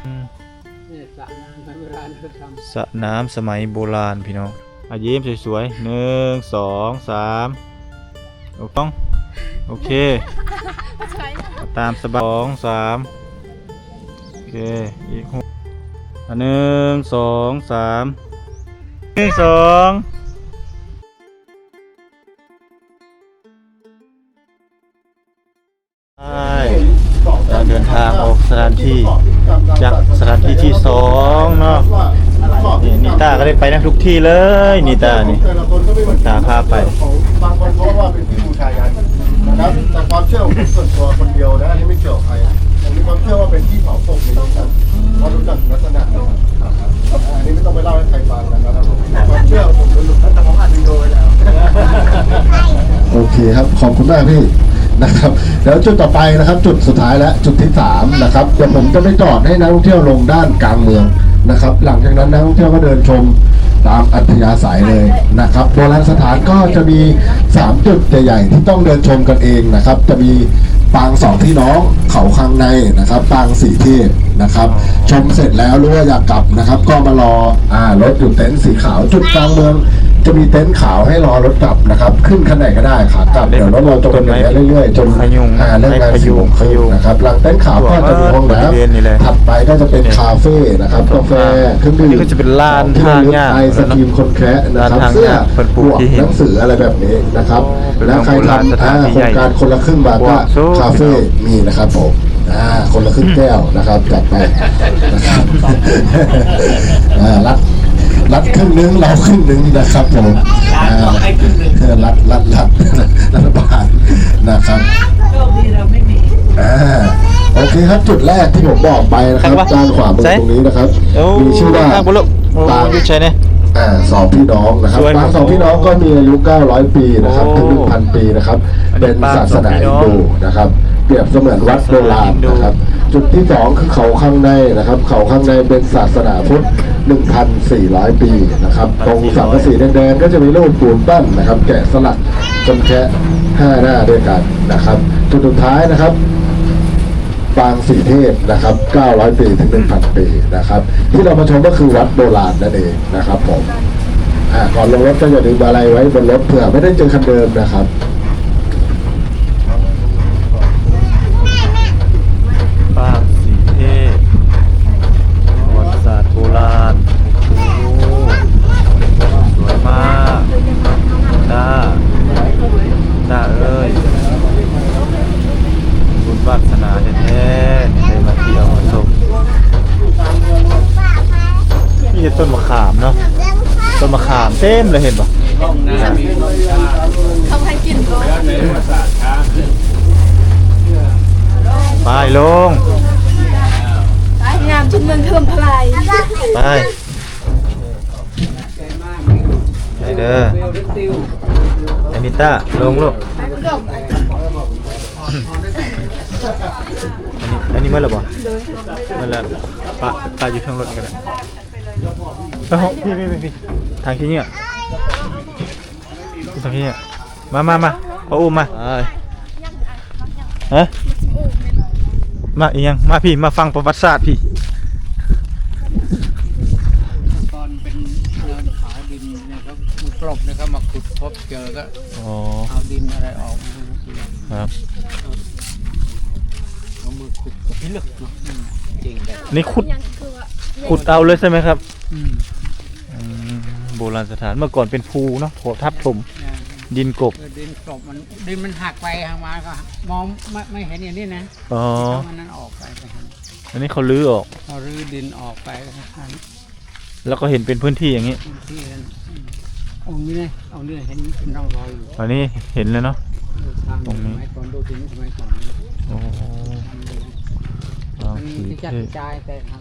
ອືມ ນີ້ສະນ້ຳໂບລານເຂົາທຳ ສະນ້ຳສະໄໝໂບລານພີ່ນ້ອງ. ອ່ະ ຍິ້ມສວຍໆ ໜຶ່ງ ສອງ ສາມ ໂອ ໂອເຄ ຕາມສະບາຍ ສອງ ສາມ ໂອເຄ ອີກຫົກ ອ່ະ ໜຶ່ງ ສອງ ສາມ ໜຶ່ງ ສອງ. ກຳລັງເດີນທາງອອກສະຖານທີ່ ຈາກສະຖານທີ່ທີສອງເນາະ. ນີ້ ນິຕາກໍໄດ້ໄປນຳທຸກທີ່ເລີຍ ນິຕານີ້ ຕາພາໄປ ບາງຄົນເຂົາວ່າເປັນທີ່ບູຊາຍັນນະຄັບ ແຕ່ຄວາມເຊື່ອຂອງຄົນສ່ວນຕົວຄົນດຽວນະ ອັນນີ້ໄມ່ກ່ຽວໃຄ ແຕ່ມີຄວາມເຊື່ອວ່າເປັນທີ່ເຜົາສົບນີ້ນະຄັບ ເພາະດູຈາກລັກສະນະ ອັນນີ້ໄມ່ຕ້ອງໄປເລົ່າໃຫ້ໃຄຟັງນະຄັບ ຄວາມເຊື່ອຂອງຜົມລ້ວນໆ ແຕ່ຜົມອັດວິດີໂອໄວ້ແລ້ວ. ໂອເຄຄັບ ຂອບຄຸນມາກພີ່ນະຄັບ. ແລ້ວຈຸດຕໍ່ໄປນະຄັບ ຈຸດສຸດທ້າຍແລະ ຈຸດທີສາມນະຄັບ ດຽວຜົມຈະໄປຈອດໃຫ້ນັກທ່ອງທ່ຽວລົງດ້ານກາງເມືອງນະຄັບ. ຫຼັງຈາກນັ້ນນັກທ່ອງທ່ຽວກໍເດີນຊົມຕາມອັດທະຍາໄສເລີຍນະຄັບ. ໂບລານສະຖານກໍຈະມີສາມຈຸດໃຫຍ່ໆ ທີ່ຕ້ອງເດີນຊົມກັນເອງນະຄັບ. ຈະມີປາງສອງພີ່ນ້ອງ ເຂົາຄັງໃນນະຄັບ ປາງສີເທບ ນະຄັບ. ຊົມເສັດແລ້ວ ຫຼືວ່າຢາກກັບນະຄັບ ກໍມາລໍ ອ່າ ລົດຢູ່ເຕັນສີຂາວ ຈຸດກາງເມືອງ ຈະມີເຕັນຂາວໃຫ້ລໍລົດກັບນະຄັບ. ຂຶ້ນຄັນໃດກໍໄດ້ ຂາກັບ ດຽວລົດເຮົາຈະວົນກັນເລື້ອຍໆ ຈົນ ອ່າ ເລີກງານສີ່ໂມງເຄິ່ງນະຄັບ. ຫຼັງເຕັນຂາວກໍຈະມີຫ້ອງນ້ຳ ຖັດໄປກໍຈະເປັນຄາເຟນະຄັບ ກາແຟ ເຄື່ອງດື່ມ ໄອສະກຣີມຄົນແຄະນະຄັບ ເສື້ອ ໝວກ ໜັງສື ອະໄລແບບນີ້ນະຄັບ. ແລ້ວໃຄທຳ ອ່າ ໂຄງການຄົນລະຄຶ່ງມາກໍຄາເຟມີນະຄັບຜົມ. ອ່າ ຄົນລະຄຶ່ງແກ້ວນະຄັບ ຈັດໄປນະຄັບ. ອ່າ ລັດ ລັດຄຶ່ງໜຶ່ງ ເຮົາຄຶ່ງໜຶ່ງນະຄັບຜົມ. ອ່າ ລັດ ລັດ ລັດ ລັດຖະບານນະຄັບ. ອ່າ ໂອເຄຄັບ ຈຸດແລກທີ່ຜົມບອກໄປນະຄັບ ດ້ານຂວາມືຕົງນີ້ນະຄັບ ມີຊື່ວ່າ ປາງ ອ່າ ສອງພີ່ນ້ອງນະຄັບ. ປາງສອງພີ່ນ້ອງກໍມີອາຍຸເກົ້າຮ້ອຍປີນະຄັບ ເປັນໜຶ່ງພັນປີນະຄັບ. ເປັນສາສະໜາຮິນດູນະຄັບ ປຽບສະເໝືອນວັດໂບລານນະຄັບ. ຈຸດທີສອງຄືເຂົາຄັງໃນນະຄັບ ເຂົາຄັງໃນເປັນສາສະໜາພຸດ ໜຶ່ງພັນສີ່ຮ້ອຍປີນະຄັບ. ຕົງສັງກະສີແດງໆ ກໍຈະມີຮູບປູນປັ້ນນະຄັບ ແກະສະຫຼັກຄົນແຄະຫ້າໜ້າດ້ວຍກັນນະຄັບ. ຈຸດສຸດທ້າຍນະຄັບ ປາງສີເທບນະຄັບ ເກົ້າຮ້ອຍປີເຖິງໜຶ່ງພັນປີນະຄັບ. ທີ່ເຮົາມາຊົມກໍຄືວັດໂບລານນັ້ນເອງນະຄັບຜົມ. ອ່າ ກ່ອນລົງລົດກໍຢ່າລືມມາໄລ່ໄວ້ບົນລົດ ເພື່ອໄມ່ໄດ້ເຈີຄັນເດີມນະຄັບ. ປາງສີເທບ ປະຫວັດສາດໂບລານ. ໂອ້ ສວຍມາກ ຕາ ຕາເອີຍ ບຸນວາສະໜາແທ້ໆ ໄດ້ມາທ່ຽວມາຊົມ. ມີແຕ່ຕົ້ນມະຂາມເນາະ ຕົ້ນມະຂາມເຕັມເລີຍ ເຫັນບໍ່? ເຂົາໃຫ້ກິນບໍ່? ໄປລົງ ງາມຈົນເມືອງຖະຫຼົ່ມທະລາຍ. ໄປ ໄປເດີ ອານິຕາ ລົງລູກ. ອັນນີ້ ອັນນີ້ໝົດແລ້ວບໍ່? ໝົດແລ້ວ ປະ ປະຢູ່ເທິງລົດນີ້ກໍໄດ້. ເອົາ ພີ່ ພີ່ ພີ່ ທາງຂີ້ເຫຍື້ອ ທາງຂີ້ເຫຍື້ອ. ມາ ມາ ມາ ພໍ່ອຸ້ມມາ. ຮະ? ມາອີ່ຫຍັງ? ມາພີ້ ມາຟັງປະຫວັດສາດພີ້. ຕອນເປັນເນີນເຂົາດິນເນຍ ເຂົາມາກລົບເນຍ ເຂົາມາຂຸດພົບເຈີກໍ ອໍ ເອົາດິນອະໄລອອກ. ຄັບ ເອົາມືຂຸດກໍພິລຶກເນາະ. ອືມ ເກັ່ງໄດ໋. ນີ້ຂຸດ ຂຸດເອົາເລີຍໃຊ່ໄໝຄັບ? ອືມ ອືມ ໂບລານສະຖານ ເມື່ອກ່ອນເປັນພູເນາະ ໂຖ ທັບຖົມ ແມ່ນ ດິນກົບ ເອີ ດິນກົບ ມັນ ດິນມັນຫັກໄປຫັກມາ ກໍມອງ ໄມ່ ໄມ່ເຫັນຢ່າງນີ້ນະ. ອໍ ມັນນັ້ນອອກໄປ ອັນນີ້ເຂົາຮື້ອອກ ເຂົາຮື້ດິນອອກໄປ ແລ້ວກໍເຫັນເປັນພື້ນທີ່ຢ່າງນີ້ ພື້ນທີ່ນັ້ນ. ອືມ ອົງນີ້ນະ ອົງນີ້ເຫັນເປັນຮ່ອງຮອຍຢູ່ ອັນນີ້ເຫັນແລ້ວເນາະ. ເອີ ທາງ ອົງນີ້ ສະໄໝກ່ອນ ໂດຍສະໄໝກ່ອນ. ໂອ້ ອັນນີ້ຈະຈັດກະຈາຍແຕ່ທາງ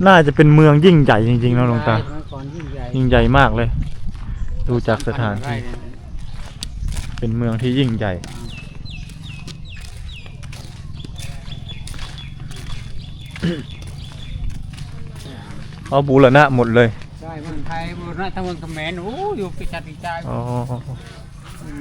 ໜ້າຈະເປັນເມືອງຍິ່ງໃຫຍ່ຈິງໆເນາະ ຫຼວງຕາ. ສະໄໝກ່ອນຍິ່ງໃຫຍ່ ຍິ່ງໃຫຍ່ມາກເລີຍ ດູຈາກສະຖານທີ່ ເປັນເມືອງທີ່ຍິ່ງໃຫຍ່. ເຂົາບູລະນະໝົດເລີຍ. ໃຊ່ ເມືອງໄທບູລະນະ ທັງເມືອງຂະແໝນ ໂອ້ ຢູ່ກະຈັດກະຈາຍ. ອໍ ອືມ ອືມ.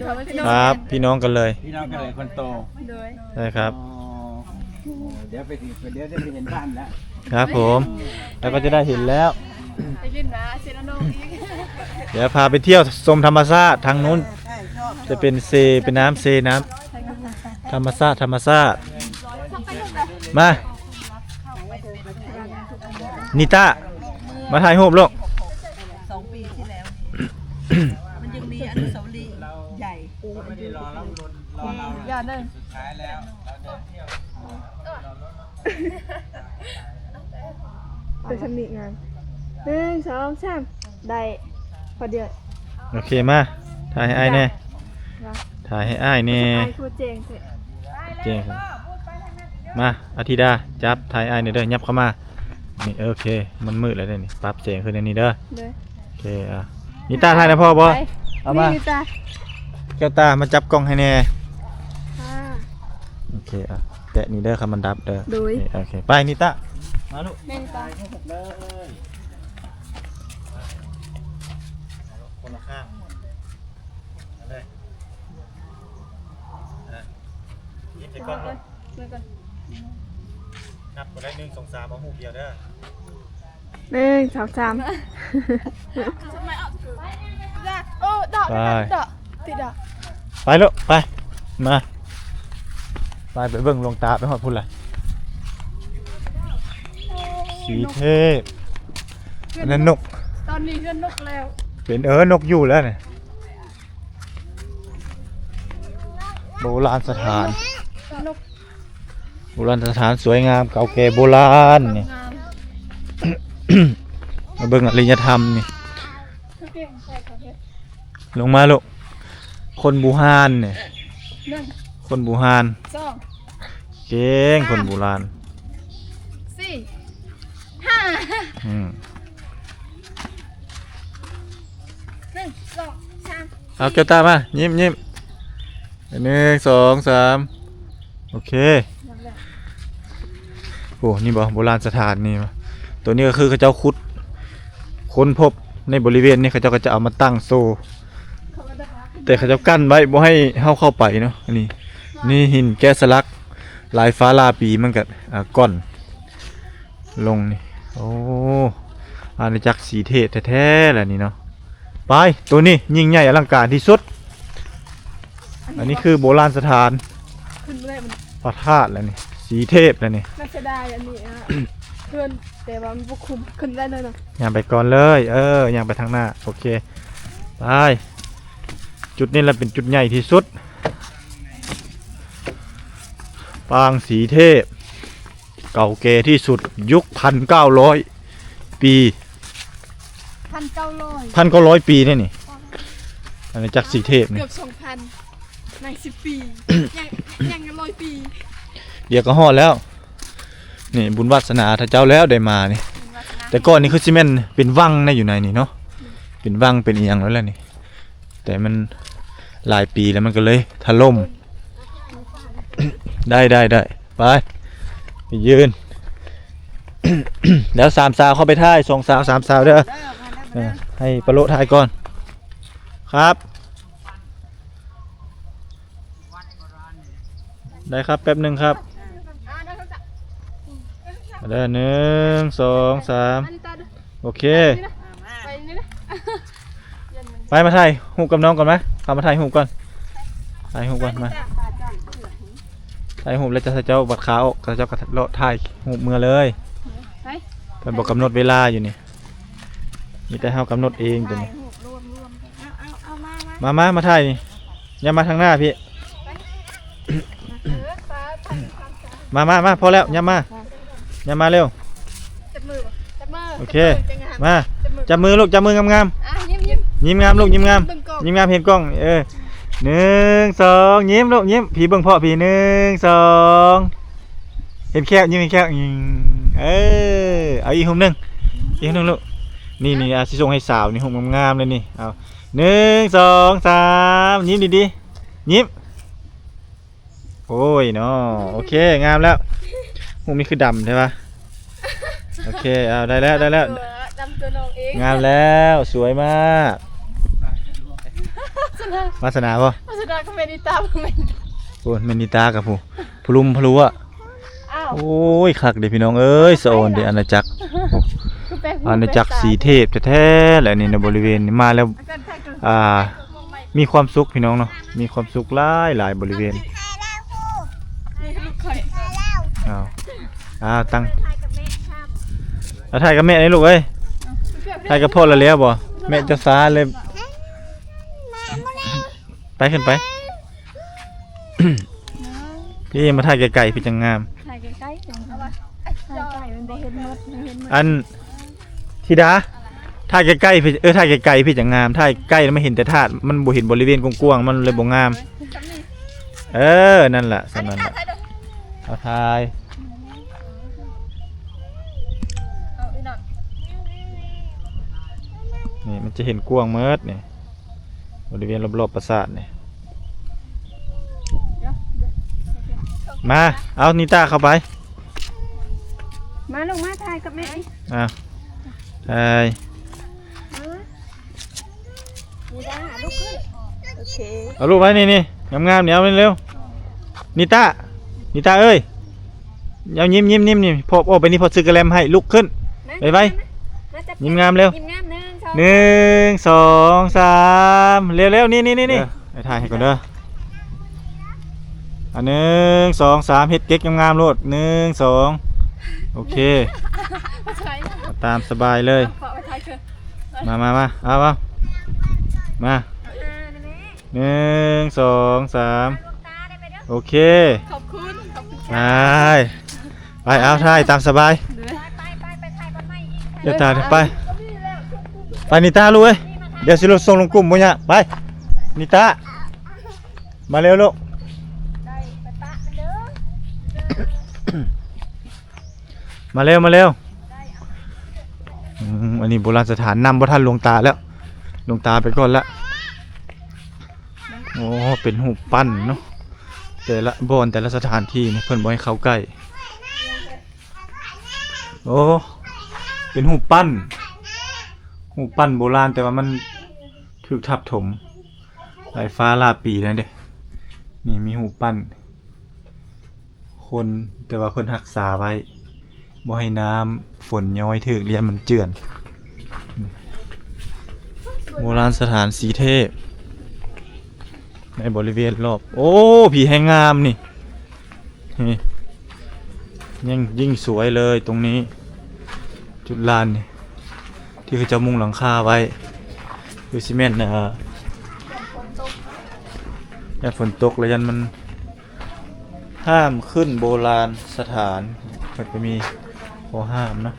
ເຂົາເປັນພີ່ນ້ອງ ຄັບ ພີ່ນ້ອງກັນເລີຍ ພີ່ນ້ອງກັນເລີຍ ຄົນໂຕ ໂດຍ ໃຊ່ຄັບ ອໍ ດຽວໄປ ດຽວໄດ້ໄປເຫັນບ້ານແລ້ວ ຄັບຜົມ ແລ້ວກໍຈະໄດ້ເຫັນແລ້ວ ໄປຫຼິ້ນນະເຊນະໂນອີກ ດຽວພາໄປທ່ຽວຊົມທຳມະຊາດທາງໂນ້ນ ຈະເປັນເຊ ເປັນນ້ຳເຊ ນ້ຳທຳມະຊາດ ທຳມະຊາດ ມາ ນິຕາ ມາຖ່າຍຮູບລູກ ສອງປີທີ່ແລ້ວ ມັນຍັງມີອະນຸສາວະລີໃຫຍ່ ຢ່າເດີ ໄປຊຳນີ້ງາມ ໜຶ່ງ ສອງ ສາມ ໄດ້ ພໍດຽວ ໂອເຄ ມາ ຖ່າຍໃຫ້ອ້າຍແດ່ ວ່າ ຖ່າຍໃຫ້ອ້າຍແດ່ ອ້າຍຄືເຈັງແທ້ ເຈັງ ມາ ອາທິດາ ຈັບ ຖ່າຍອ້າຍແດ່ເດີ ຫຍັບເຂົ້າມາ ນີ້ ໂອເຄ ມັນມືດແລ້ວເດ້ນີ້ ປັບແສງຂຶ້ນອັນນີ້ເດີ ໂດຍ ໂອເຄ ອ່ະ ນິຕາ ຖ່າຍນຳພໍ່ບໍ່ ໄປ ເອົາມາ ນີ້ ນິຕາ ແກ້ວຕາ ມາຈັບກ້ອງໃຫ້ແດ່ ອ່າ ໂອເຄ ອ່ະ ແຕະນີ້ເດີ ຄັນມັນດັບເດີ ໂດຍ ນີ້ ໂອເຄ ໄປ ນິຕາ ມາລູກ ແມ່ນຕາ ຄົນລະຂ້າງ ເອົາເລີຍ ອ່ະ ຍິບໃສ່ກ້ອງເລີຍ ນັບບໍ່ໄດ້ ໜຶ່ງ ສອງ ສາມ ເອົາຮູບດຽວເດີ ໜຶ່ງ ສອງ ສາມ ໄປ ໄປລູກ ໄປ ມາ ໄປ ໄປເບິ່ງ ລວງຕາໄປຮອດພຸ້ນລະ ສີເທບ ອັນນັ້ນນົກ ຕອນນີ້ເຮືອນນົກແລ້ວ ເປັນ ເອີ ນົກຢູ່ແລ້ວນີ້ ໂບລານສະຖານ ນົກ ໂບລານສະຖານສວຍງາມເກົ່າແກ່ໂບລານນີ້ ງາມ ມາເບິ່ງອາລິຍະທຳນີ້ ຄືເກັ່ງໃສ່ເຂົາເຮັດ ລົງມາລູກ ຄົນບູຮານນີ້ ໜຶ່ງ ຄົນບູຮານ ສອງ ເກັ່ງ ສາມ ຄົນບູຮານ ສີ່ ຫ້າ ອືມ ໜຶ່ງ ສອງ ສາມ ເອົາແກ້ວຕາມາ ຍິ້ມ ຍິ້ມ ໜຶ່ງ ສອງ ສາມ ໂອເຄ. ໂອ້ ນີ້ບໍ່ ໂບລານສະຖານນີ້ບໍ່? ໂຕນີ້ກໍຄືເຂົາເຈົ້າຂຸດຄົ້ນພົບໃນບໍລິເວນນີ້ ເຂົາເຈົ້າກໍຈະເອົາມາຕັ້ງໂຊ ແຕ່ເຂົາເຈົ້າກັ້ນໄວ້ບໍ່ໃຫ້ເຮົາເຂົ້າໄປເນາະ. ອັນນີ້ ນີ້ຫີນແກະສະຫຼັກ ຫຼາຍຟ້າຫຼາຍປີ ມັນກໍ ອ່າ ກ່ອນລົງນີ້. ໂອ້ ອານາຈັກສີເທບແທ້ໆລະນີ້ເນາະ. ໄປ ໂຕນີ້ຍິ່ງໃຫຍ່ອະລັງການທີ່ສຸດ. ອັນນີ້ຄືໂບລານສະຖານ ຂຶ້ນບໍ່ໄດ້ມັນ ພະທາດລະນີ້ ສີເທບລະນີ້. ໜ້າເສຍດາຍອັນນີ້ ເພື່ອນ ແຕ່ວ່າມັນບໍ່ຄຸ້ມ ຂຶ້ນໄດ້ເລີຍເນາະ. ຍ່າງໄປກ່ອນເລີຍ ເອີ ຍ່າງໄປທາງໜ້າ. ໂອເຄ ໄປ. ຈຸດນີ້ລະເປັນຈຸດໃຫຍ່ທີ່ສຸດ ປາງສີເທບ ເກົ່າແກ່ທີ່ສຸດ ຍຸກ ພັນເກົ້າຮ້ອຍ ປີ. ພັນເກົ້າຮ້ອຍ ພັນເກົ້າຮ້ອຍ ປີນີ້ນີ້ ອານາຈັກສີເທບນີ້ ເກືອບສອງພັນ ຍັງສິບປີ ຍັງ ຍັງຮ້ອຍປີ ດຽວກໍຮອດແລ້ວ. ນີ້ບຸນວາສະໜາເຂົາເຈົ້າແລ້ວໄດ້ມານີ້. ແຕ່ກ່ອນນີ້ຄືຊິແມ່ນເປັນວັງນະ ຢູ່ໃນນີ້ເນາະ ເປັນວັງເປັນອີ່ຫຍັງແລ້ວແຫຼະນີ້ ແຕ່ມັນຫຼາຍປີແລ້ວ ມັນກໍເລີຍຖະຫຼົ່ມ. ໄດ້ ໄດ້ ໄດ້ ໄປ ໄປຢືນ ແລ້ວສາມສາວເຂົ້າໄປຖ່າຍ ສອງສາວ ສາມສາວເດີ. ເອີ ໃຫ້ປາໂລະຖ່າຍກ່ອນຄັບ. ໄດ້ຄັບ ແປັບໜຶ່ງຄັບ. ເດີ ໜຶ່ງ ສອງ ສາມ ໂອເຄ. ໄປ ມາຖ່າຍຮູບກັບນ້ອງກ່ອນມາ. ເຂົ້າມາຖ່າຍຮູບກ່ອນ ຖ່າຍຮູບກ່ອນມາ. ຖ່າຍຮູບແລ້ວເຈົ້າ ເຈົ້າບັດຂາອອກ ເຈົ້າກໍເລາະຖ່າຍຮູບເມືອເລີຍ. ເພິ່ນບໍ່ກຳນົດເວລາຢູ່ນີ້ ມີແຕ່ເຮົາກຳນົດເອງຕົວນີ້. ມາ ມາ ມາຖ່າຍນີ້ ຢ່າມາທາງໜ້າພີ້. ມາ ມາ ມາ ພໍແລ້ວ ຍ່າມມາ ຍ່າມມາເລັວ. ຈັບມື ຈັບມື ໂອເຄ ຈັບມື ມາ ຈັບມື ຈັບມືລູກ ຈັບມືງາມໆ. ອ່ະ ຍິ້ມ ຍິ້ມ ຍິ້ມງາມລູກ ຍິ້ມງາມ ຍິ້ມງາມເຫັນກ້ອງ. ເອີ ໜຶ່ງ ສອງ ຍິ້ມລູກ ຍິ້ມ. ພີ້ເບິ່ງພໍ່ພີ້ ໜຶ່ງ ສອງ ເຫັນແຂ້ວ ຍິ້ມເຫັນແຂ້ວ. ເອີ ເອົາອີກຮູບໜຶ່ງ ອີກຮູບໜຶ່ງລູກ. ນີ້ ນີ້ ອ່ະ ຊິສົ່ງໃຫ້ສາວນີ້ ຮູບງາມໆເລີຍນີ້. ເອົາ ໜຶ່ງ ສອງ ສາມ ຍິ້ມດີໆ ຍິ້ມ. ໂອ້ຍເນາະ ໂອເຄ ງາມແລ້ວ. ຮູບນີ້ຄືດຳແທ້ວະ. ໂອເຄ ເອົາ ໄດ້ແລ້ວ ໄດ້ແລ້ວ ດຳຕົວນ້ອງເອງ. ງາມແລ້ວ ສວຍມາກ. ວາສະໜາບໍ່? ວາສະໜາກັບແມ່ນິຕາບໍ່ແມ່ນ. ໂອ້ຍ ແມ່ນິຕາກັບຜູ້ ພະລຸມພະລຸອະ. ອ້າວ ໂອ້ຍ ຄັກເດ້ພີ່ນ້ອງເອີຍ ສະອອນເດ້ ອານາຈັກ ຄືແປງຮູບ ອານາຈັກສີເທບແທ້ໆແຫຼະນີ້ນະ. ບໍລິເວນນີ້ມາແລ້ວ ອ່າ ມີຄວາມສຸກພີ່ນ້ອງເນາະ ມີຄວາມສຸກຫຼາຍໆ ບໍລິເວນ. ນີ້ລູກຂ້ອຍ ອ້າວ ອ້າວ ຕັ້ງ ເອົາ ຖ່າຍກັບແມ່ນີ້ລູກເອີຍ. ຖ່າຍກັບພໍ່ລະແລ້ວບໍ່? ແມ່ເຈົ້າຊ້າເລີຍ. ໄປ ຂຶ້ນໄປ. ພີ້ ມາຖ່າຍໃກ້ໆ ພີ້ຈັ່ງງາມ. ຖ່າຍໃກ້ໆ ຈັ່ງງາມ ຖ່າຍໃກ້ມັນບໍ່ເຫັນໝົດ ມັນເຫັນໝົດ. ອັນ ທິດາ ຖ່າຍໃກ້ໆ ພີ້ ເອີ ຖ່າຍໃກ້ໆ ພີ້ຈັ່ງງາມ. ຖ່າຍໃກ້ແລ້ວມັນເຫັນແຕ່ທາດ ມັນບໍ່ເຫັນບໍລິເວນກວ້າງໆ ມັນເລີຍບໍ່ງາມ. ເອີ ນັ້ນລະ ສ່ຳນັ້ນລະ. ເອົາ ຖ່າຍ ນີ້ມັນຈະເຫັນກວ້າງໝົດນີ້. ບໍລິເວນລອບໆປາສາດນີ້. ມາ ເອົາ ນິຕາເຂົ້າໄປ. ມາລູກ ມາຖ່າຍກັບແມ່. ອ່າ ຖ່າຍ. ນິຕາ ລຸກຂຶ້ນ. ໂອເຄ ເອົາລູກໄວ້ນີ້ ນີ້ ງາມໆ ນີ້ ເອົາເລັວ. ນິຕາ ນິຕາເອີຍ. ເອົາ ຍິ້ມ ຍິ້ມ ຍິ້ມ ຍິ້ມ ພໍອອກໄປນີ້ ພໍຊື້ກະແລັມໃຫ້. ລຸກຂຶ້ນ ໄວໆ ຍິ້ມງາມເລັວ. ຍິ້ມງາມ ໜຶ່ງ ສອງ ໜຶ່ງ ສອງ ສາມ ເລັວໆ ນີ້ ນີ້ ນີ້ ນີ້ ເອີ ໄປຖ່າຍໃຫ້ກ່ອນເດີ. ອ່ະ ໜຶ່ງ ສອງ ສາມ ເຮັດເກັກງາມໆໂລດ. ໜຶ່ງ ສອງ ໂອເຄ ຕາມສະບາຍເລີຍ. ມາ ມາ ມາ ເອົາ ເອົາ ມາ. ໜຶ່ງ ສອງ ສາມ ໂອເຄ ຂອບຄຸນ ຂອບຄຸນ ໄປ ໄປ ເອົາ ຖ່າຍຕາມສະບາຍ. ເດີ ເດີ ຖ່າຍ ໄປ ໄປ ນິຕາ ລູກເອີຍ. ດຽວຊິລົງ ສົ່ງລົງກຸ່ມ ບໍ່ຍາກ. ໄປ ນິຕາ ມາເລັວລູກ. ມາເລັວ ມາເລັວ. ອືມ ອັນນີ້ໂບລານສະຖານ ນຳບໍ່ທັນຫຼວງຕາແລ້ວ. ຫຼ ວງຕາໄປກ່ອນລະ. ໂອ້ ເປັນຮູບປັ້ນເນາະ, ແຕ່ລະບ່ອນ ແຕ່ລະສະຖານທີ່ນີ້ເພິ່ນບໍ່ໃຫ້ເຂົ້າໃກ້. ໂອ້ ເປັນຮູບປັ້ນ, ຮູບປັ້ນໂບລານ ແຕ່ວ່າມັນຖືກທັບຖົມຫຼາຍຟ້າຫຼາຍປີແລ້ວເດ້. ນີ້ມີຮູບປັ້ນ ຄົນ ແຕ່ວ່າເພິ່ນຮັກສາໄວ້ ບໍ່ໃຫ້ນ້ຳຝົນຍ້ອຍຖືກ ຢ້ານມັນເຈື່ອນ. ໂບລານສະຖານສີເທບ ໃນບໍລິເວນລອບ. ໂອ້ ຜີແຮງງາມນີ້ ນີ້ ຍິ່ງ ຍິ່ງສວຍເລີຍຕົງນີ້. ຈຸດລານນີ້ ທີ່ເຂົາເຈົ້າມຸງຫຼັງຄາໄວ້ ຄືຊິແມ່ນ ເອີ ຢ້ານຝົນຕົກ ແລະ ຢ້ານມັນຫ້າມຂຶ້ນໂບລານສະຖານ, ເພິ່ນກໍມີຂໍ້ຫ້າມເນາະ.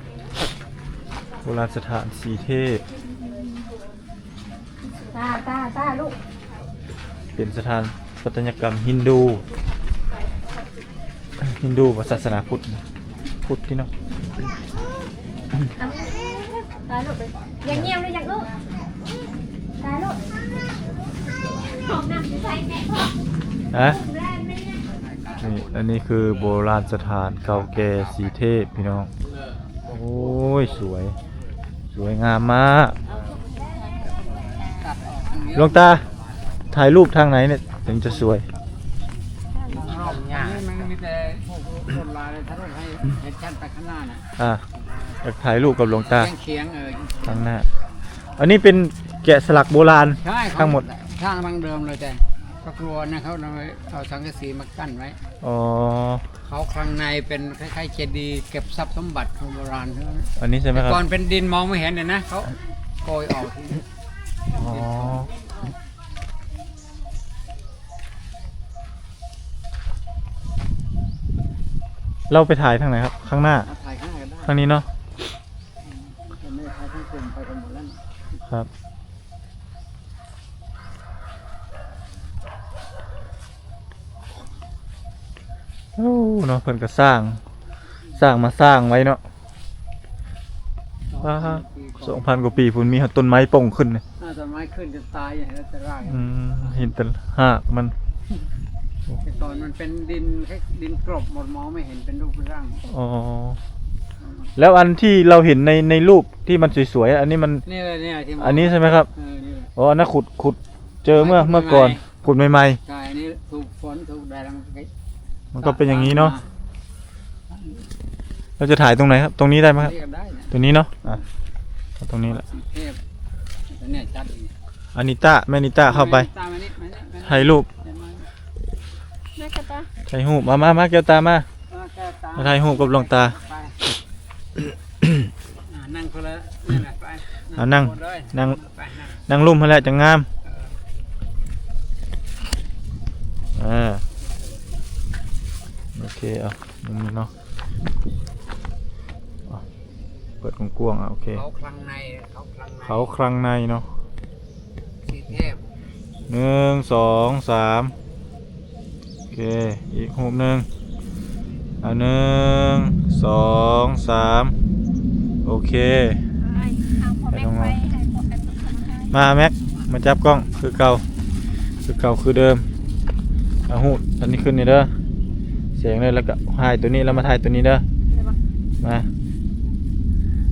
ໂບລານສະຖານສີເທບ ຕາ ຕາ ຕາ ລູກ ເປັນສະຖານປັດຕະຍະກຳຮິນດູ. ຮິນດູບໍ່ ສາສະໜາພຸດ? ພຸດຕິເນາະ. ຕາລູກ ຢ່າງຽວເລີຍ ຢ່າງເອີ ຕາລູກ ຂອງນ້ຳໃສ່ແມ່. ຮະ? ນີ້ ອັນນີ້ຄືໂບລານສະຖານເກົ່າແກ່ສີເທບ ພີ່ນ້ອງ. ໂອ້ຍ ສວຍ ສວຍງາມມາກ. ຫຼວງຕາ ຖ່າຍຮູບທາງໃດນີ້ເຖິງຈະສວຍ? ນີ້ມັນມີແຕ່ພວກຄົນຫຼາຍ ຖ້າລົງໃຫ້ເຫັນຊັດໄປຂ້າງໜ້ານະ. ອ່າ ຢາກຖ່າຍຮູບກັບຫຼວງຕາ ຂຽງໆ ເອີ ທາງໜ້າ. ອັນນີ້ເປັນແກະສະຫຼັກໂບລານ ໃຊ່ ທັງໝົດ ສ້າງດັ່ງເດີມເລີຍ, ແຕ່ກໍກລັວນະ ເຂົາເອົາສັງກະສີມາກັ້ນໄວ້. ອໍ ເຂົາຂ້າງໃນເປັນຄ້າຍໆເຈດີ ເກັບຊັບສົມບັດຂອງໂບລານ. ອັນນີ້ໃຊ່ໄໝຄັບ? ແຕ່ກ່ອນເປັນດິນມອງບໍ່ເຫັນເລີຍນະ, ເຂົາໂກຍອອກ. ອໍ ເຮົາໄປຖ່າຍທາງໃດຄັບ? ຂ້າງໜ້າ? ຖ່າຍຂ້າງໜ້າກໍໄດ້ ທາງນີ້ເນາະ. ອືມ ອັນນີ້ຖ່າຍທາງເທິງໄປກັນໝົດແລ້ວ. ຄັບ. ໂອ້ ເນາະ ເພິ່ນກໍສ້າງ ສ້າງມາສ້າງໄວ້ເນາະ. ສອງພັນ ປາ ສອງພັນກວ່າປີພຸ້ນ ມີຮອດຕົ້ນໄມ້ປົ່ງຂຶ້ນ. ອ່າ ຕົ້ນໄມ້ຂຶ້ນຈົນຕາຍ ເຫັນແຕ່ຮາກ. ອືມ ເຫັນແຕ່ຮາກມັນ. ແຕ່ກ່ອນມັນເປັນດິນ ດິນກລົບໝົດ ມອງບໍ່ເຫັນເປັນຮູບເປັນຮ່າງ. ອໍ ແລ້ວອັນທີ່ເຮົາເຫັນໃນ ໃນຮູບທີ່ມັນສວຍໆ ອັນນີ້ມັນ ນີ້ແຫຼະ ນີ້ທີ່ມອງ ອັນນີ້ໃຊ່ໄໝຄັບ? ເອີ ນີ້ແຫຼະ. ອໍ ອັນນັ້ນຂຸດ ຂຸດເຈີເມື່ອ ຂຸດໃໝ່ໆ ເມື່ອກ່ອນ. ຂຸດໃໝ່ໆ. ໃຊ່ ອັນນີ້ຖືກຝົນຖືກແດດ ມັນກໍ ມັນກໍເປັນຢ່າງນີ້ເນາະ. ເຮົາຈະຖ່າຍຕົງໃດຄັບ? ຕົງນີ້ໄດ້ໄໝຄັບ? ຕົງນີ້ກໍໄດ້ນະ ຕົງນີ້ເນາະ. ອ່ະ ເອົາຕົງນີ້ແຫຼະ. ເທບ ຕົງນີ້ຈັດອີກ. ອານິຕາ ແມ່ນິຕາເຂົ້າໄປ ແມ່ນິຕາ ມານີ້ ມານີ້ ມານີ້ ຖ່າຍຮູບ ແມ່ກະຕາ ຖ່າຍຮູບ. ມາ ມາ ມາ ແກ້ວຕາ ມາ ມາ ແກ້ວຕາ ມາຖ່າຍຮູບກັບຫຼວງຕາ. ໄປ ອ່າ ນັ່ງຄົນລະນັ້ນແຫຼະ ໄປ ອ່າ ນັ່ງ ນັ່ງ ນັ່ງ ນັ່ງ ນັ່ງລຸ່ມຫັ້ນແຫຼະ ຈັ່ງງາມ. ເອີ ອ່າ ໂອເຄ ເອົາ ນີ້ເນາະ. ອ່ະ ເປີດກວ້າງໆ. ອ່ະ ໂອເຄ ເຂົາຄລັງໃນ ເຂົາຄລັງໃນ ເຂົາຄລັງໃນເນາະ. ສີເທບ ໜຶ່ງ ສອງ ສາມ. ໂອເຄ ອີກຮູບໜຶ່ງ. ອ່າ ໜຶ່ງ ສອງ ສາມ. ໂອເຄ ໄປ ເອົາພໍ່ແມັກໄປ ໃຫ້ພວກກັນ ມາແມັກ ມາຈັບກ້ອງຄືເກົ່າ ຄືເກົ່າຄືເດີມ. ເອົາຮູບອັນນີ້ຂຶ້ນນີ້ເດີ ແສງເດີ ແລ້ວກໍຖ່າຍຕົວນີ້ ແລ້ວມາຖ່າຍຕົວນີ້ເດີ. ໄດ້ບໍ່? ມາ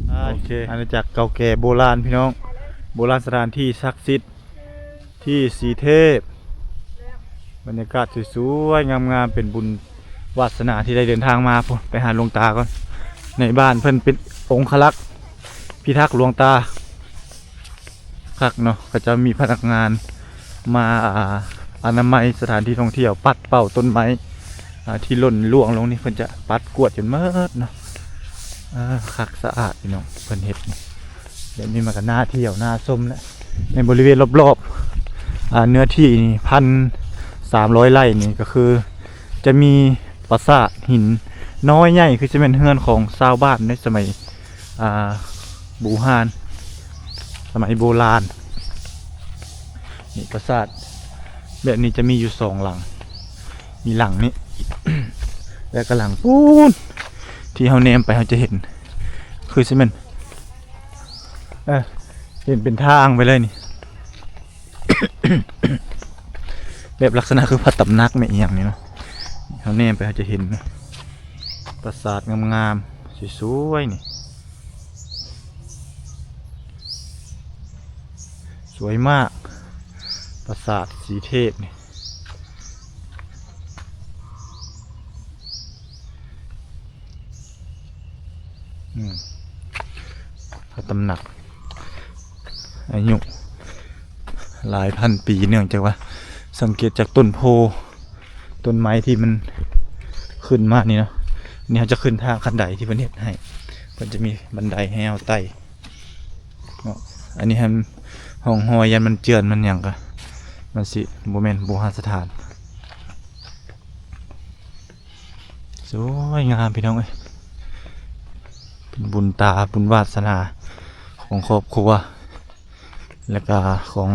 ໂອເຄ ອານາຈັກເກົ່າແກ່ໂບລານ ພີ່ນ້ອງ, ໂບລານສະຖານທີ່ສັກສິດ ທີ່ສີເທບ. ບັນຍາກາດສວຍໆງາມໆ ເປັນບຸນວາສະໜາທີ່ໄດ້ເດີນທາງມາພຸ້ນ ໄປຫາຫຼວງຕາກ່ອນ. ໃນບ້ານເພິ່ນເປັນອົງຄະລັກພິທັກຫຼວງຕາ ຄັກເນາະ. ເຂົາເຈົ້າມີພະນັກງານມາ ອ່າ ອະນາໄມສະຖານທີ່ທ່ອງທ່ຽວ ປັດເປົ່າຕົ້ນໄມ້ ອ່າ ທີ່ຫຼົ່ນລ່ວງລົງນີ້ ເພິ່ນຈະປັດກວາດຈົນໝົດເນາະ. ອ່າ ຄັກສະອາດ ພີ່ນ້ອງ ເພິ່ນເຮັດນີ້. ແບບນີ້ມັນກໍໜ້າທ່ຽວ ໜ້າຊົມແຫຼະ. ໃນບໍລິເວນລອບໆ ອ່າ ເນື້ອທີ່ນີ້ ໜຶ່ງພັນສາມຮ້ອຍໄຮ່ນີ້ ກໍຄືຈະມີປາສາດຫີນນ້ອຍໃຫຍ່ ຄືຈະແມ່ນເຮືອນຂອງຊາວບ້ານໃນສະໄໝ ອ່າ ບູຮານ ສະໄໝໂບລານ. ນີ້ປາສາດແບບນີ້ຈະມີຢູ່ສອງຫຼັງ ມີຫຼັງນີ້ ແລ້ວກໍຫຼັງພຸ້ນ ທີ່ເຮົາແນມໄປເຮົາຈະເຫັນ ຄືຊິແມ່ນ ເອີ ເຫັນເປັນທາງໄປເລີຍນີ້. ແບບລັກສະນະຄືພະຕຳໜັກແມ່ນອີ່ຫຍັງນີ້ເນາະ. ເຮົາແນມໄປເຮົາຈະເຫັນປາສາດງາມໆ ສວຍໆ ນີ້ ສວຍມາກ ປາສາດສີເທບນີ້. ອືມ ພະຕຳໜັກ ອາຍຸຫຼາຍພັນປີ ເນື່ອງຈາກວ່າ ສັງເກດຈາກຕົ້ນໂພ ຕົ້ນໄມ້ທີ່ມັນຂຶ້ນມານີ້ເນາະ. ນີ້ເຮົາຈະຂຶ້ນທາງຂັ້ນໄດທີ່ເພິ່ນເຮັດໃຫ້ ເພິ່ນຈະມີບັນໄດໃຫ້ເຮົາໄຕ່ເນາະ. ອັນນີ້ຫັ້ນ ຮ່ອງຮອຍ ຢ້ານມັນເຈື່ອນມັນຫຍັງກະ ມັນຊິບໍ່ແມ່ນບູຮານສະຖານ. ສວຍງາມພີ່ນ້ອງເອີຍ ເປັນບຸນຕາບຸນວາສະໜາຂອງຄອບຄົວ ແລະກະຂອງ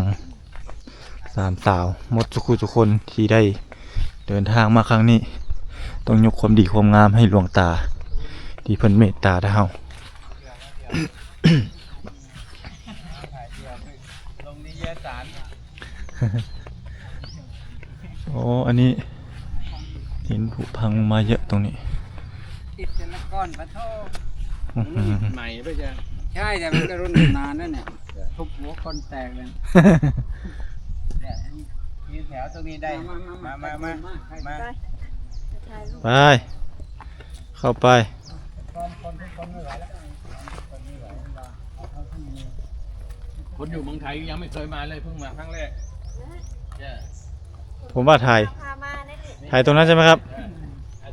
ສາມສາວໝົດທຸກຜູ້ທຸກຄົນທີ່ໄດ້ເດີນທາງມາຄັ້ງນີ້ ຕ້ອງຍົກຄວາມດີຄວາມງາມໃຫ້ຫຼວງຕາທີ່ເພິ່ນເມດຕາແຕ່ເຮົາ. ໂອ້ ອັນນີ້ຫີນຜຸພັງມາເຍອະຕົງນີ້ ອິດແຕ່ລະກ້ອນ ປະໂທ ອືຮຶ ໃໝ່ໄປຈ້ະ ໃຊ່ ແຕ່ມັນກະລຸນນານນັ້ນແຫຼະ ທຸບຫົວຄົນແຕກເລີຍ ແຕ່ຢືນແຖວຕົງນີ້ໄດ້ ມາ ມາ ມາ ມາ ມາ ໄປ ເຂົ້າໄປ. ຄົນຢູ່ເມືອງໄທຍັງໄມ່ເຄີຍມາເລີຍ ເພິ່ງມາຄັ້ງແລກ. ເອີ ຜົມວ່າຖ່າຍ ພາມາໄດ້ນີ້ ຖ່າຍຕົງນັ້ນໃຊ່ໄໝຄັບ? ເອີ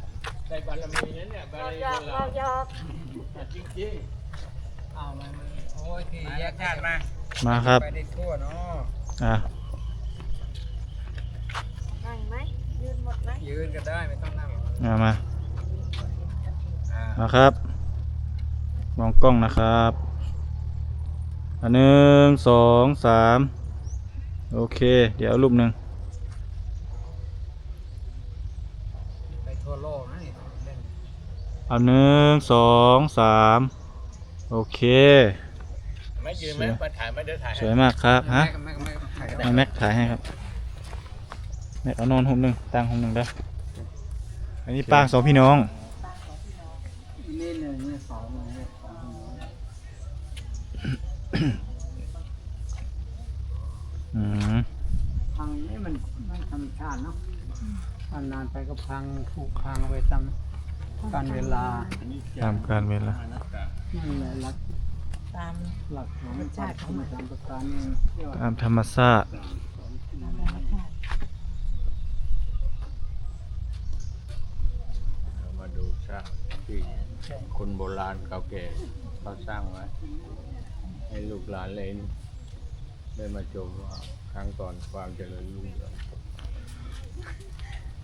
ໄດ້ບາລະມີນັ້ນເນຍ ບາລະມີ ເວົ້າຢອກ ເວົ້າຢອກ ຈິງໆ. ເອົາມາ ໂອ້ຍ ທີ່ແຍກທາດມາ ມາຄັບ ໄປໄດ້ທົ່ວເນາະ ອ່າ ນັ່ງໄໝ? ຢືນໝົດໄໝ? ຢືນກໍໄດ້ ໄມ່ຕ້ອງນັ່ງ ມາ ມາ ອ່າ ມາຄັບ ມອງກ້ອງນະຄັບ ອ່າ ໜຶ່ງ ສອງ ສາມ ໂອເຄ ດຽວຮູບໜຶ່ງ ໄປທົ່ວໂລກນະນີ້ ເອົາ ໜຶ່ງ ສອງ ສາມ ໂອເຄ ມາຢືນມາ ສວຍ ມາຖ່າຍ ມາເດີ ຖ່າຍ ສວຍມາກຄັບ ຮະ ມາແມັກຖ່າຍໃຫ້ຄັບ ແມັກເອົານອນຮູບໜຶ່ງ ຕັ້ງຮູບໜຶ່ງເດີ ອັນນີ້ປາງສອງພີ່ນ້ອງ ນີ້ໜຶ່ງ ນີ້ສອງ ນີ້ສາມ ອືມ ພັງນີ້ມັນ ມັນທຳມະຊາດເນາະ ນານໆໄປກໍພັງ ຜຸພັງໄປຕາມການເວລາ ຕາມການເວລາ ນັ້ນແຫຼະ ຫຼັກ ຕາມ ຫຼັກຂອງ ທຳມະຊາດຂອງມັນ ຕາມທຳມະຊາດ. ເຮົາມາດູສ້າງທີ່ຄົນໂບລານເກົ່າແກ່ເຂົາສ້າງໄວ້ ໃຫ້ລູກຫຼານເລີຍໄດ້ມາຊົມວ່າຄັ້ງກ່ອນຄວາມຈະເລີນຮຸ່ງເຮືອງ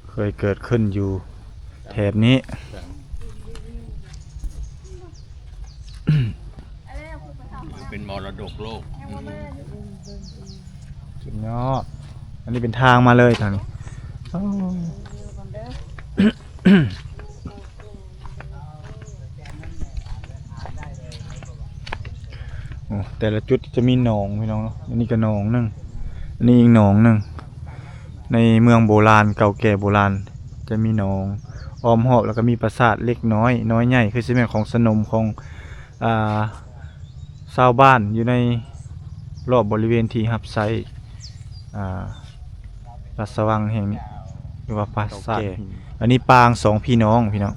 ເຄີຍເກີດຂຶ້ນຢູ່ແຖບນີ້ ເປັນມໍລະດົກໂລກ ສຸດຍອດ ອັນນີ້ເປັນທາງມາເລີຍທາງນີ້ ໂອ້ ໂອ້ ແຕ່ລະຈຸດຈະມີໜອງພີ່ນ້ອງເນາະ ອັນນີ້ກະໜອງໜຶ່ງ ອັນນີ້ອີກໜອງໜຶ່ງ ໃນເມືອງໂບລານເກົ່າແກ່ໂບລານ ຈະມີໜອງອ້ອມຮອບ ແລ້ວກະມີປາສາດເລັກນ້ອຍ ນ້ອຍໃຫຍ່ ຄືຊິແມ່ນຂອງສະໜົມ ຂອງ ອ່າ ຊາວບ້ານຢູ່ໃນລອບບໍລິເວນທີ່ຮັບໃຊ້ ອ່າ ລາຊະວັງແຫ່ງນີ້ ຫຼືວ່າປາສາດ ອັນນີ້ປາງສອງພີ່ນ້ອງພີ່ນ້ອງ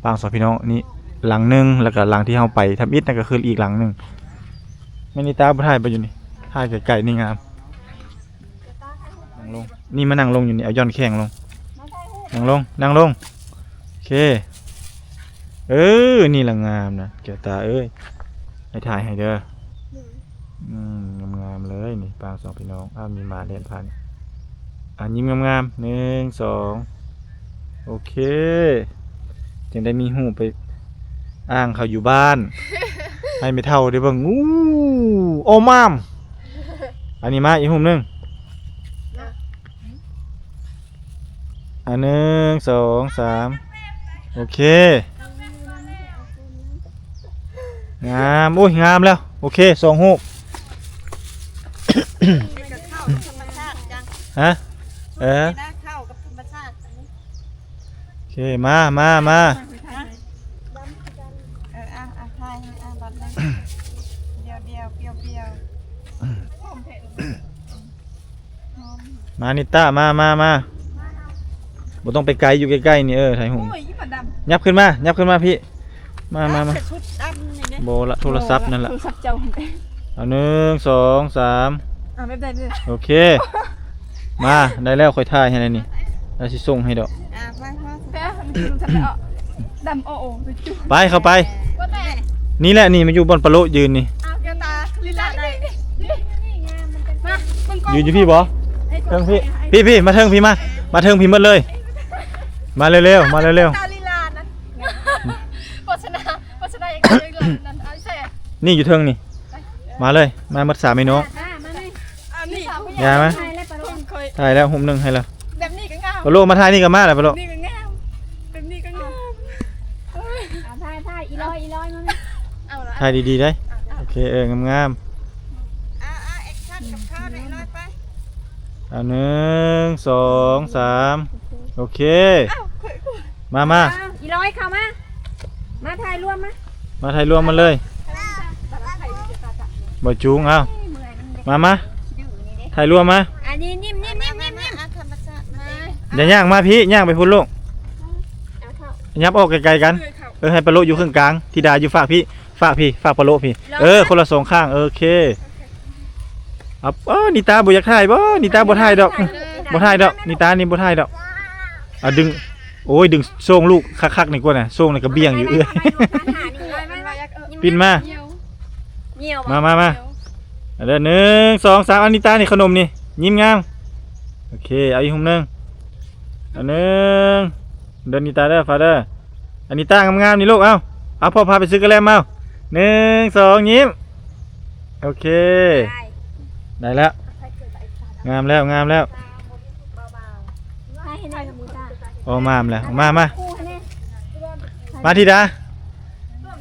ປາງສອງພີ່ນ້ອງ ອັນນີ້ຫຼັງໜຶ່ງ ແລ້ວກະຫຼັງທີ່ເຮົາໄປທຳອິດນັ້ນກະຄືອີກຫຼັງໜຶ່ງ ແມ່ນອີຕາບໍ່ຖ່າຍບໍ່ຢູ່ນີ້ ຖ່າຍໄກໆນີ້ງາມ ນັ່ງລົງ ນີ້ມານັ່ງລົງຢູ່ນີ້ ເອົາຢ່ອນແຂ້ງລົງ ນັ່ງລົງ ນັ່ງລົງ ໂອເຄ ເອີ ນີ້ລະງາມນະ ແກ້ວຕາເອີຍ ໃຫ້ຖ່າຍໃຫ້ເດີ ອືມ ງາມໆເລີຍນີ້ ປາງສອງພີ່ນ້ອງ ອ້າວ ມີໝາແລ່ນຜ່ານ ອ່າ ຍິ້ມງາມໆ ໜຶ່ງ ສອງ ໂອເຄ ຈຶ່ງໄດ້ມີຮູບໄປອ້າງເຂົາຢູ່ບ້ານ ໃຫ້ແມ່ເຖົ້າໄດ້ເບິ່ງ ອູ້ ໂອມາມ ອັນນີ້ມາອີກຮູບໜຶ່ງ ອ່າ ໜຶ່ງ ສອງ ສາມ ໂອເຄ ງາມ ໂອ້ຍ ງາມແລ້ວ ໂອເຄ ສອງຮູບ. ຮະ ເອີ ໄປນາເຂົ້າກັບທຳມະຊາດອັນນີ້ ໂອເຄ ມາ ມາ ມາ ຮະ ເອີ ອ່ະ ອ່ະ ຖ່າຍໃຫ້ ອ່ະ ບັດໜຶ່ງ ດຽວໆ ປຽວໆ ມານິຕາ ມາ ມາ ມາ ບໍ່ຕ້ອງໄປໄກ ຢູ່ໃກ້ໆ ນີ້ ເອີ ຖ່າຍຮູບ ໂອ້ຍ ອີ່ໝາດຳ ຫຍັບຂຶ້ນມາ ຫຍັບຂຶ້ນມາພີ້ ມາ ມາ ມາ ໃສ່ຊຸດດຳນີ້ເດ້ ບໍ່ລະ ໂທລະສັບນັ້ນລະ ໂທລະສັບເຈົ້າ ເອົາ ໜຶ່ງ ສອງ ສາມ ອ່າ ແບບໃດເດີ ໂອເຄ ມາ ໄດ້ແລ້ວ ຂ້ອຍຖ່າຍໃຫ້ແລ້ວນີ້ ແລ້ວຊິສົ່ງໃຫ້ດອກ ອ່າ ໄປ ໄປ ດຳ ໂອໂອ ໄປ ເຂົ້າໄປ ນີ້ແຫຼະ ນີ້ ມາຢູ່ບ່ອນປາໂລະຢືນນີ້ ອ່າ ແກ້ວຕາລີລາໄດ້ ມາ ຢືນຢູ່ພີ້ບໍ່ ເທິງພີ້ ພີ້ໆ ມາເທິງພີ້ ມາ ມາເທິງພີ້ໝົດເລີຍ ມາເລັວໆ ມາເລັວໆ ຕາລີລານະ ໂຄສະນາ ໂຄສະນາອີກແລ້ວ ນັ້ນ ເອົາໃສ່ ນີ້ຢູ່ເທິງນີ້ ມາເລີຍ ມາໝົດສາມໄອ້ນ້ອງ ອ່າ ມາເລີຍ ອັນນີ້ ຢ່າມາ ຖ່າຍແລ້ວປາໂລະ ຖ່າຍແລ້ວຮູບໜຶ່ງໃຫ້ລະ ແບບນີ້ກໍງາມ ປາໂລະ ມາຖ່າຍນີ້ກໍມາລະ ປາໂລະ ນີ້ກໍງາມ ແບບນີ້ກໍງາມ ເອົາ ຖ່າຍ ຖ່າຍ ອີລອຍ ອີລອຍ ມາ ເອົາລະ ຖ່າຍດີໆ ໄດ້ ອ່ະ ໂອເຄ ເອີ ງາມໆ ອ່າ ອ່າ ແອັກຊັນກັບເຂົາໄດ້ ອີລອຍ ໄປ ອ່າ ໜຶ່ງ ສອງ ສາມ ໂອເຄ ໂອເຄ ເອົ້າ ມາ ມາ ອ່າ ອີລອຍ ເຂົ້າມາ ມາຖ່າຍລວມມາ ມາຖ່າຍລວມມາເລີຍ ບໍ່ຈູງ ເອົາ ມາ ມາ ຖ່າຍລວມມາ ອັນນີ້ຍິ້ມໆໆໆ ອ່ະ ທຳມະຊາດມາ ຢ່າຍ່າງມາພີ້ ຍ່າງໄປພຸ້ນລູກ ຫຍັບອອກໄກໆ ກັນ ເອີ ໃຫ້ປາໂລະຢູ່ເຄິ່ງກາງ ທິດາຢູ່ຟາກພີ້ ຟາກພີ້ ຟາກປາໂລະພີ້ ເອີ ຄົນລະສອງຂ້າງ ໂອເຄ ເອົາ ເອີ ນິຕາບໍ່ຢາກຖ່າຍບໍ່? ນິຕາບໍ່ຖ່າຍດອກ ບໍ່ຖ່າຍດອກ ນິຕານີ້ບໍ່ຖ່າຍດອກ ອ່າ ດຶງ ໂອ້ຍ ດຶງໂສ້ງລູກຄັກໆ ນີ້ກ່ອນນະ ໂສ້ງນີ້ກະບ່ຽງຢູ່ ເອື້ອຍ ປິ່ນມາ ມາ ມາ ມາ ເດີ ໜຶ່ງ ສອງ ສາມ ອາ ນິຕານີ້ ຂະໜົມນີ້ ຍິ້ມງາມ ໂອເຄ ເອົາອີກຮູບໜຶ່ງ ເອົາ ໜຶ່ງ ເດີ ນິຕາເດີ ຟ້າວເດີ ອາ ນິຕາງາມໆ ນີ້ລູກ ເອົາ ເອົາ ພໍ່ພາໄປຊື້ກະແລັມ ເອົາ ໜຶ່ງ ສອງ ຍິ້ມ ໂອເຄ ໄດ້ແລ້ວ ງາມແລ້ວ ງາມແລ້ວ ອໍ ງາມແລ້ວ ມາ ມາ ມາ ທິດາ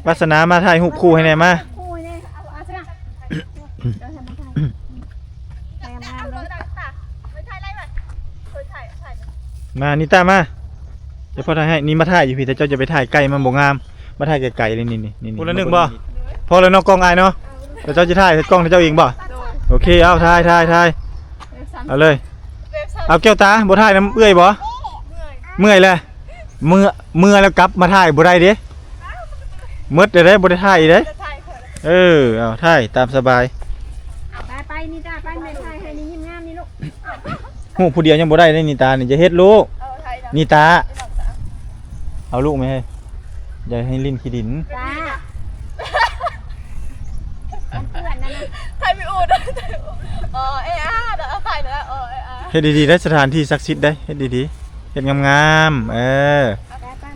ວາສະໜາ ມາຖ່າຍຮູບຄູ່ໃຫ້ແດ່ ມາ ມາ ນິຕາ ມາ ດຽວພໍ່ຖ່າຍໃຫ້ ນີ້ ມາຖ່າຍຢູ່ພີ້ ແຕ່ເຈົ້າຈະໄປຖ່າຍໃກ້ ມັນບໍ່ງາມ ມາຖ່າຍໄກໆ ເລີຍ ນີ້ໆ ຄົນລະໜຶ່ງບໍ່? ພໍແລ້ວເນາະ ກ້ອງອ້າຍເນາະ ແລ້ວເຈົ້າຈະຖ່າຍໃສ່ກ້ອງເຈົ້າເອງບໍ່? ໂອເຄ ເອົາ ຖ່າຍ ຖ່າຍ ຖ່າຍ ເອົາເລີຍ ເອົາ ແກ້ວຕາ ບໍ່ຖ່າຍນຳເອື້ອຍບໍ່? ເມື່ອຍແຫຼະ ເມື່ອ ເມື່ອແລ້ວກັບມາຖ່າຍບໍ່ໄດ້ເດ້ ໝົດແລ້ວເດ້ ບໍ່ໄດ້ຖ່າຍອີກເດ້ ເອີ ເອົາ ຖ່າຍຕາມສະບາຍ ເອົາ ໄປ ໄປ ນິຕາ ໄປ ແມ່ຖ່າຍໃຫ້ ນີ້ຍິ້ມງາມນີ້ລູກ ຮູບຜູ້ດຽວຍັງບໍ່ໄດ້ເດ້ ນິຕານີ້ ຢ່າເຮັດລູກ ເອີ ຖ່າຍ ນິຕາ ເອົາລູກແມ່ ຢ່າໃຫ້ຫຼິ້ນຂີ້ດິນ ຕາ ມັນເປື້ອນນັ້ນນະ ຖ່າຍວິດີໂອ ອໍ ເອອາ ເອົາຖ່າຍແລ້ວ ອໍ ເອອາ ເຮັດດີໆ ໄດ້ ສະຖານທີ່ສັກສິດໄດ້ ເຮັດດີໆ ເຮັດງາມໆ ເອີ ໄປ ໄປ ໄປ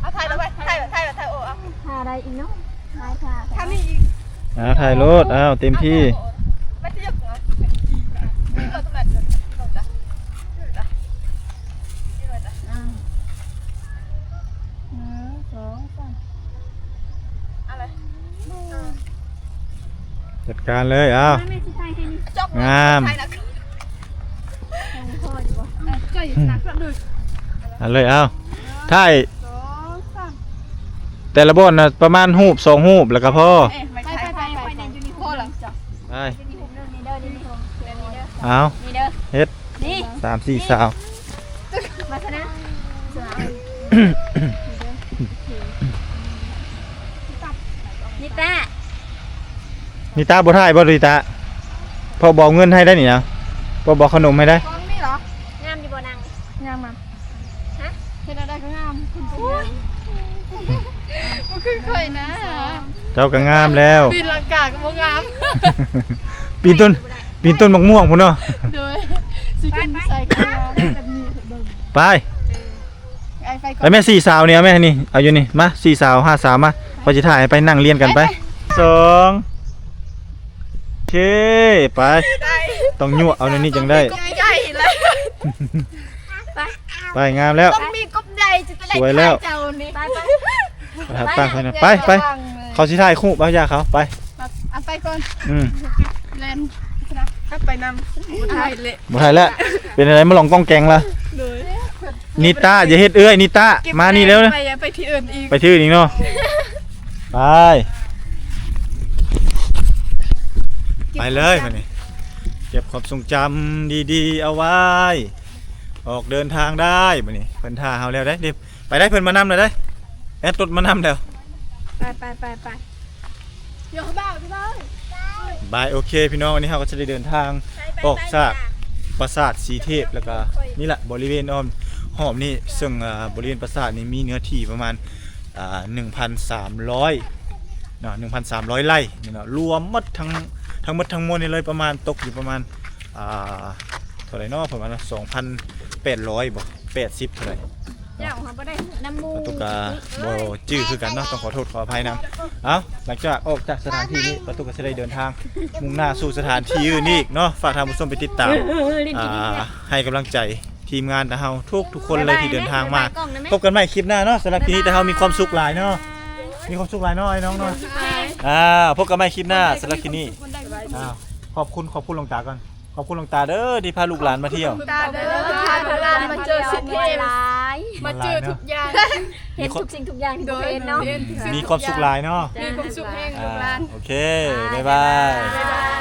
ເອົາ ຖ່າຍແລ້ວໄປ ຖ່າຍ ຖ່າຍ ຖ່າຍ ໂອ ເອົາ ຖ້າໄດ້ອີກເນາະ ຖ່າຍ ຖ້າ ຖ້າມີອີກ ເອົາ ຖ່າຍໂລດ ເອົາ ເຕັມທີ່ ອ່າ ໜຶ່ງ ສອງ ສາມ ຈັດການເລີຍ ເອົາ ມາແມ່ຊິຖ່າຍໃຫ້ນີ້ ງາມ ເອົາເລີຍ ເອົາ ຖ່າຍ ແຕ່ລະບ່ອນນະ ປະມານຮູບ ສອງຮູບ ແລ້ວກະພໍ ເອີ ໄປ ໄປ ໄປ ໄປ ໄປ ເອົາ ນີ້ເດີ ເຮັດ ນີ້ ສາມສີ່ສາວ ມາຊະນະ ນິຕາ ນິຕາບໍ່ຖ່າຍບໍ່ ນິຕາ ພໍ່ບໍ່ເອົາເງິນໃຫ້ໄດ໋ນີ້ນະ ພໍ່ບໍ່ເອົາຂະໜົມໃຫ້ໄດ໋ ກ້ອງນີ້ເຫລອ? ງາມຢູ່ບໍ່ນາງ? ງາມ ງາມ ຮະ ເຮັດແນວໃດກໍງາມ ບໍ່ຄືຂ້ອຍນະ ເຈົ້າກໍງາມແລ້ວ ປີນຫຼັງກາກໍບໍ່ງາມ ປີນຕົ້ນ ປີນຕົ້ນໝາກມ່ວງພຸ້ນເນາະ ໂດຍ ຊິຂຶ້ນໃສ່ກໍງາມ ແບບນີ້ ໄປ ເອີ ໄປ ໄປ ໄປແມ່ ສີ່ສາວນີ້ ເອົາແມ່ ນີ້ ເອົາຢູ່ນີ້ ມາ ສີ່ສາວ ຫ້າສາວ ມາ ຂ້ອຍຊິຖ່າຍໃຫ້ ໄປນັ່ງລຽນກັນໄປ ໄປ ສອງ ໂອເຄ ໄປ ໄປ ຕ້ອງຍົວະເອົາແນວນີ້ຈັ່ງໄດ້ ໄປ ໄປ ງາມແລ້ວ ຕ້ອງມີກົບໃຫຍ່ ສວຍແລ້ວ ເຈົ້ານີ້ ໄປ ໄປ ໄປ ໄປ ເຂົາຊິຖ່າຍຮູບ ເອົາ ຢ່າເຂົາ ໄປ ເອົາ ໄປກ່ອນ ອືມ ແລ່ນ ໄປນຳ ບໍ່ຖ່າຍແຫຼະ ບໍ່ຖ່າຍແລ້ວ. ເປັນຈັ່ງໃດ ມາລອງກ້ອງແກງລະ? ໂດຍ ນິຕາ ຢ່າເຮັດເອື້ອຍ ນິຕາ ເກັບ ມານີ້ແລ້ວນະ ໄປ ໄປທີ່ອື່ນອີກ ໄປທີ່ອື່ນອີກເນາະ. ໄປ ໄປເລີຍບັດນີ້ ເກັບຄວາມຊົງຈຳດີໆເອົາໄວ້ ອອກເດີນທາງໄດ້ບັດນີ້. ເພິ່ນຖ້າເຮົາແລ້ວເດ້ ໄປໄດ້ ເພິ່ນມານຳແລ້ວເດ້ ແອດລົດມານຳແລ້ວ. ໄປ ໄປ ໄປ ໄປ ໂຍ ບ່າວ ບາຍ ໂອເຄ ພີ່ນ້ອງ ອັນນີ້ເຮົາກໍຈະໄດ້ເດີນທາງ ໄປ ໄປ ອອກຈາກ ໄປ ປາສາດສີເທບ ແລ້ວກໍນີ້ລະ ບໍລິເວນອ້ອມຮອບນີ້ ເຊິ່ງ ອ່າ ບໍລິເວນປາສາດນີ້ມີເນື້ອທີ່ປະມານ ອ່າ ໜຶ່ງພັນສາມຮ້ອຍເນາະ ໜຶ່ງພັນສາມຮ້ອຍໄຮ່ນີ້ເນາະ ລວມໝົດທັງ ທັງໝົດທັງມວນນີ້ເລີຍ ປະມານ ຕົກຢູ່ປະມານ ອ່າ ເທົ່າໃດເນາະ ປະມານສອງພັນແປດຮ້ອຍບໍ ແປດສິບເທົ່າໃດ ເຈົ້າ ເຮົາບໍ່ໄດ້ນຳໝູ່ ປາຕຸກກະບໍ່ຈື່ຄືກັນເນາະ ຕ້ອງຂໍໂທດຂໍອະໄພນຳ. ເອົ້າ ຫຼັງຈາກອອກຈາກສະຖານທີ່ນີ້ ປາຕຸກກະຊິໄດ້ເດີນທາງມຸ່ງໜ້າສູ່ສະຖານທີ່ອື່ນອີກເນາະ. ຝາກທ່ານຜູ້ຊົມໄປຕິດຕາມ ອ່າ ໃຫ້ກຳລັງໃຈທີມງານຂອງເຮົາທຸກໆຄົນເລີຍທີ່ເດີນທາງມາ. ພົບກັນໃໝ່ຄລິບໜ້າເນາະ. ສຳລັບຄລິບນີ້ ແຕ່ເຮົາມີຄວາມສຸກຫຼາຍເນາະ ມີຄວາມສຸກຫຼາຍເນາະ ອ້າຍນ້ອງເນາະ. ອ່າ ພົບກັນໃໝ່ຄລິບໜ້າ. ສຳລັບຄລິບນີ້ ອ່າ ຂອບຄຸນ ຂອບຄຸນຫຼວງຕາກ່ອນ. ຂອບຄຸນຫຼວງຕາເດີ ທີ່ພາລູກຫຼານມາທ່ຽວ ຕາເດີ ພາລູກຫຼານມາເຈີສິດເທບ ມາເຈີທຸກຢ່າງ ເຫັນທຸກສິ່ງທຸກຢ່າງທີ່ບໍ່ເຫັນເນາະ. ມີຄວາມສຸກຫຼາຍເນາະ ມີຄວາມສຸກແຮງ ອ່າ ລູກຫຼານ. ໂອເຄ ບາຍບາຍ ບາຍບາຍ.